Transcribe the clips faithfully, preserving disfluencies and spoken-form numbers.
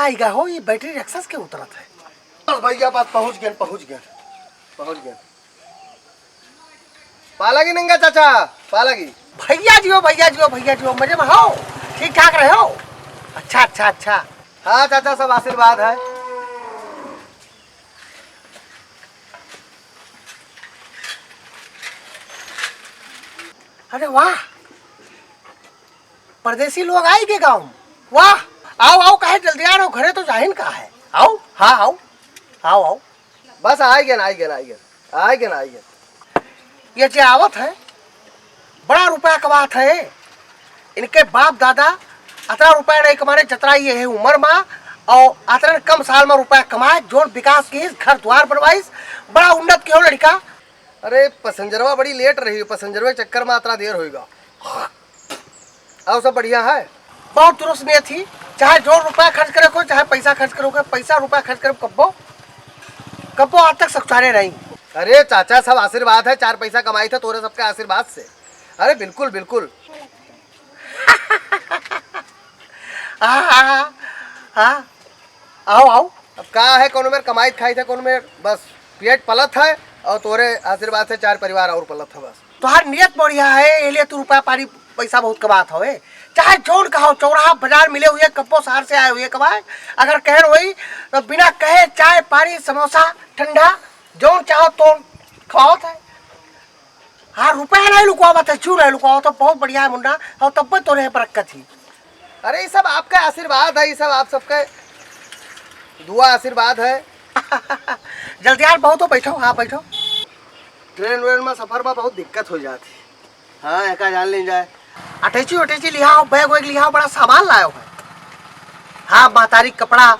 इगा हो, ये बैटरी रक्षस के उतरत है। बस भैया, बस पहुँच गए, पहुँच गए, पहुँच गए। पालागी नंगा चाचा, पालागी। भैया जी हो, भैया जी हो, भैया जी हो, मजे में हो? ठीक ठाक रहे हो? अच्छा, अच्छा, अच्छा। हाँ चाचा, सब आशीर्वाद है। अरे वाह, परदेसी लोग आइगे गाँव। वाह, आओ, आओ, काहे जल्दी आ रहे हो? घरे तो जाहिन का है। आओ, हाँ, आओ, आओ, आओ। बस आइगे ना, आइगे ना, आइगे ना, आइगे ना, आइगे ना। ये जे आवत है, बड़ा रुपया कमात है। इनके बाप दादा अतना रुपया नहीं कमाने, जतना ये है उम्र मा, और अतना कम साल मा रुपया कमाए, जोन विकास किहिस, घर द्वार बनवाइस, बड़ा उन्नत किहो लड़का। अरे, पैसेंजरवा बड़ी लेट रही, पैसेंजरवा के चक्कर मा अतना देर होइगा। और सब बढ़िया है? बहुत दुरुस्त नियत ही, चाहे जो रुपया खर्च करे को, चाहे पैसा खर्च करे को, पैसा रुपया खर्च करे कब्बो, कब्बो आज तक सकुचारे नहीं। अरे चाचा, सब आशीर्वाद है, चार पैसा कमाई थे तोरे सबके आशीर्वाद से। अरे बिल्कुल, बिल्कुल। हाँ, हाँ, हाँ, हाँ। आओ, आओ। अब का है, कौनो मेर कमाई खाई थे, कौनो मेर बस पेट पलत है, और तोरे आशीर्वाद से चार परिवार और पलत है बस। तोहार नियत बढ़िया है, ये लिए तू रुपया पानी पैसा बहुत कमात हवे। चाहे जौन कहो, चौराहा बाजार मिले हुए, कब्बो शहर से आए हुए कमाए, अगर कहन होई तो बिना कहे चाय, पानी, समोसा, ठंडा, जौन चाहो तौन खवावत है। हाँ, रुपया नहीं लुकवावत है, चू नहीं लुकवावत है, बहुत बढ़िया है मुन्ना, और तब तोरे बरकत ही। अरे, ये सब आपका आशीर्वाद है, ये सब आप सबका दुआ आशीर्वाद है। जल्दी यार, बहुत हो, बैठो, हाँ, बैठो। ट्रेन व्रेन में सफर में बहुत दिक्कत हो जाती। हाँ, एका जान ली जाए। अटैची उटैची लिहाओ, बैग वैग लिहाओ, बड़ा सामान लायो है। हाँ, महतारी कपड़ा,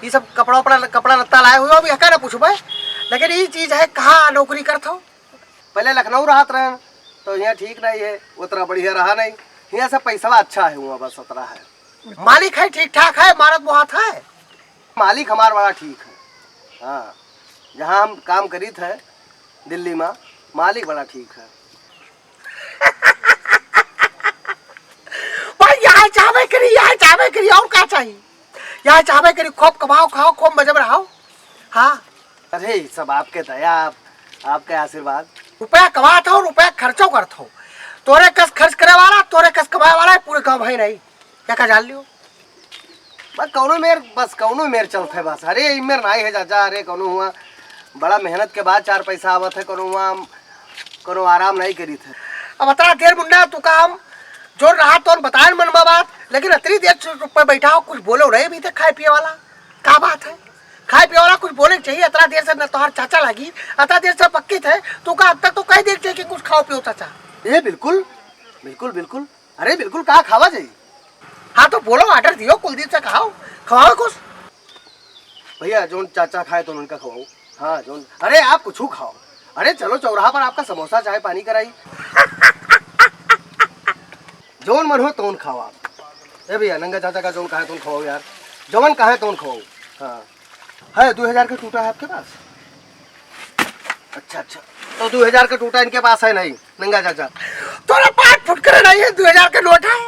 ये सब कपड़ा उपड़ा, कपड़ा लत्ता लाए हुए हो, अभी एका ना पूछबे। लेकिन ये चीज है, कहाँ नौकरी करत हो? पहले लखनऊ रहत रहन, तो यहाँ ठीक नहीं है, उतना बढ़िया रहा नहीं। यहाँ से पैसवा अच्छा है, हुआ बस उतना है। मालिक है, ठीक ठाक है, मारत मुहात है। मालिक हमार बड़ा ठीक है। हाँ, जहाँ हम काम करीत है दिल्ली में, मालिक बड़ा ठीक है। भाई, यहाँ चाहबे करी, यहाँ चाहबे करी, और का चाहिए? यहाँ चाहबे करी, खूब कमाओ, खाओ, खूब मजे में रहो। हाँ। अरे, ये सब आपके दया, आप, आपके आशीर्वाद। रुपया कमात हो, रुपया खर्चो करत हो। तोरे कस खर्च करे वाला, तोरे कस कमाए वाला है, पूरे गाँव भाई नहीं। क्या का जान लियो? बस कौनो मेर, बस कौनो मेर चलत है बस। अरे, ई मेर नाई है चाचा, अरे, कौनो हुआ बड़ा मेहनत के बाद चार पैसा आवत है, कौनो हुआ हम, कौनो आराम नहीं करीत है। अब अतना देर मुन्ना, तू का हम जो रहा तो बताए मन में बात, लेकिन अतनी देर चुप पे बैठा हो, कुछ बोलो नहीं अभी तक खाए पिए वाला। का बात है? खाए पिए वाला कुछ बोले के चाहिए। अतना देर से न तोहार चाचा लागी, अतना देर से पक्की थे, तू का अब तक तो कह दे के चाहिए कि कुछ खाओ पियो चाचा। ए, बिल्कुल, बिल्कुल, बिल्कुल। अरे बिल्कुल, का खावा जाई? हाँ तो बोलो, order दियो, कुलदीप से खाओ, खवाओ कुछ। भैया, जोन चाचा खाए तो उनका खवाओ। हाँ, जोन, अरे आप कुछ खाओ। अरे चलो चौराहा पर आपका समोसा चाय पानी कराई। जोन मन हो तोन खाओ आप। ए भैया, नंगा चाचा का जोन कहे तोन खवाओ यार, जवन कहे तोन खवाओ। हाँ। है, दो हजार का टूटा है आपके पास? अच्छा, अच्छा, तो दो हजार का टूटा इनके पास है नहीं, नंगा चाचा। तोरा पाँच फुट करे नहीं है, दो हजार का नोट है।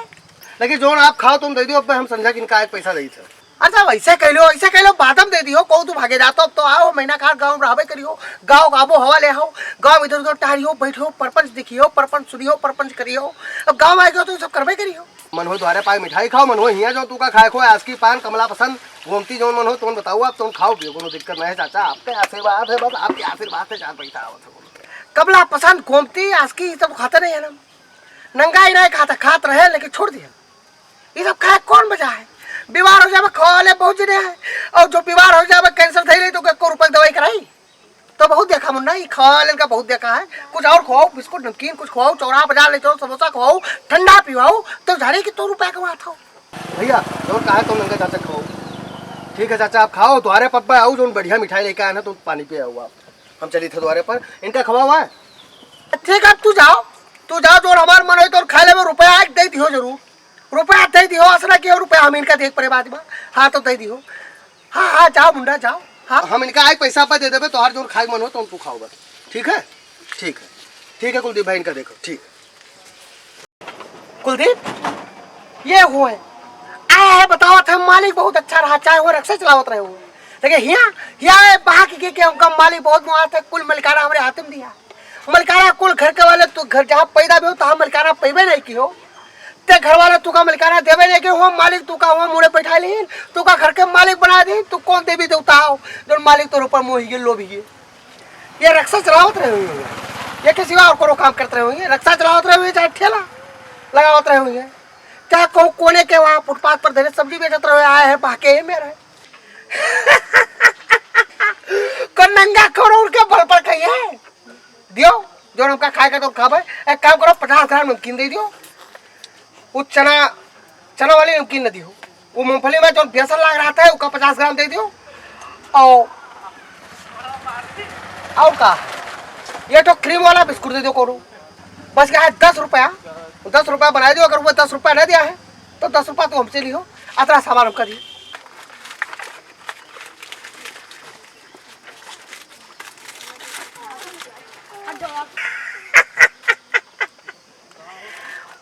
लेकिन जोन आप खाओ, तुम दे दियो, अब हम समझा कि इनका एक पैसा दे थे। अच्छा, वैसे कह लो, ऐसे कह लो, बाद में दे दियो, कहू तू भागे जातो, अब तो आओ, महीना खार गाँव में रहबे करियो, गाँव का आबो हवा ले आओ, गाँव इधर उधर टहरियो, बैठियो, परपंच देखियो, परपंच सुनियो, परपंच करियो, अब गाँव आ गयो तो ये सब करबे करियो। मन हो द्वारे पाए मिठाई खाओ, मन हो हियाँ जो तू का खाए खो, आसकी पान, कमला पसंद, गोमती, जौन मन हो तौन बताओ आप, तौन खाओ पियो, कोनो दिक्कत नहीं है चाचा, आपके आशीर्वाद है, बस आपके आशीर्वाद से चार पैसा आवत है। कमला पसंद, गोमती, आसकी, ये सब खाता नहीं है ना, नंगा ही नहीं खाता, खात रहे लेकिन छोड़ दिया। ये सब खाए कौन मजा है? बीमार हो जावे, खावा वाले बहुत जने हैं, और जो बीमार हो जावे, कैंसर धइले तो एको रुपये की दवाई कराई। तो बहुत देखा मुन्ना, ई खवावे वालन का बहुत देखा है। कुछ और खवाओ, बिस्कुट, नमकीन कुछ खवाओ, चौराहा बाजार ले चलो, समोसा खवाओ, ठंडा पिवाओ, तो जाने कि तो रुपया कमात हो। भैया, जौन कहा है तो नंगा चाचा खवाओ। ठीक है चाचा, आप खाओ, द्वारे पर आओ, जौन बढ़िया मिठाई लेके आए ना, तो पानी पे आओ आप। हम चली थे द्वारे पर, इनका खवाओ है। ठीक है, तू जाओ, तू जाओ, जौन हमार मन होई तो खा लेबे, रुपया आज दे दियो जरूर। रुपया दे दियो, असरा के रुपया हम इनका देख परे बाद में। हाँ, तो दे दियो। हाँ, हाँ, जाओ मुंडा, जाओ। हाँ। हम इनका आए पैसा पर दे देबे, तोहार जोन खाए मन हो, तो तू खाओ बस। ठीक है? ठीक है। ठीक है कुलदीप भाई, इनका देखो। ठीक। कुलदीप, ये हुए। आए, बतावत है, मालिक बहुत अच्छा रहा, चाहे वो रक्शा चलावत रहे हो। लेकिन हिया, हिया ए बहा के, के, के हमका मालिक बहुत मुआवत है, कुल मलिकाना हमरे हाथ में दिया। मलिकाना कुल घर के वाले, तू घर जहाँ पैदा भी हो, तहाँ मलिकाना पैबे नहीं की हो। ते घर वाले तू का मलिकाना देबे नहीं की हो, मालिक तू का हुआ मुड़े बैठा ली, तू का घर के मालिक बना दी, तू कौन देवी देवता हो, जो मालिक तोर ऊपर मोही है, लोभी है। ये रक्शा चलावत रहे हुए हैं, ये के सिवा और कोनो काम करत रहे हुए हैं, रक्शा चलावत रहे हुए हैं, चाहे ठेला लगावत रहे हुए हैं, चाहे कहूँ कोने के वहाँ फुटपाथ पर धरे सब्जी बेचत रहे, आए हैं बहके ये मेरे। को नंगा करोड़ के बल पर कही है, दियो, जो हमका खाए का तो खाबे। एक काम करो, पचास ग्राम नमकीन दे दियो, वो चना, चना वाली नमकीन न दियो, वो मूंगफली में जो बेसन लाग रहा था, उसका पचास ग्राम दे दियो। और, और का, ये तो क्रीम वाला बिस्कुट दे दियो कोनो। बस क्या है, दस रुपया, दस रुपया बनाई दियो। अगर वो दस रुपया नहीं दिया है, तो दस रुपया तो हमसे लियो, अतरा सामान हमका दियो।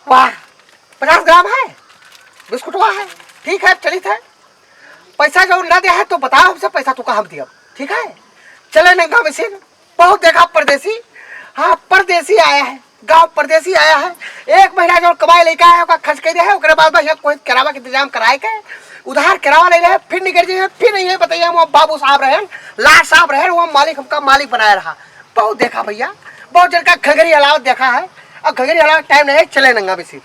वाह, पचास ग्राम है, बिस्कुटवा है, ठीक है, चलित है। पैसा जो ना दे है तो बताओ हमसे, पैसा तुका हम दियब, ठीक है। चले नंगा मशीन, बहुत देखा परदेसी, हाँ, परदेसी आया है, गाँव परदेसी आया है, एक महीना जो कमाई लेके आया है, ओका खर्च कर दिया है, ओकरे बाद में यहाँ कोई किरावा के इंतजाम कराए के, उधार किरावा ले रहे, फिर निकल जाइए, फिर नहीं है, बताइए, हम बाबू साहब रहे, लाट साहब रहे, वो मालिक हमका मालिक बनाया रहा। बहुत देखा भैया, बहुत जन का घंघरी हलावत देखा है, और घंघरी हलावत टाइम नहीं है, चले नंगा मशीन।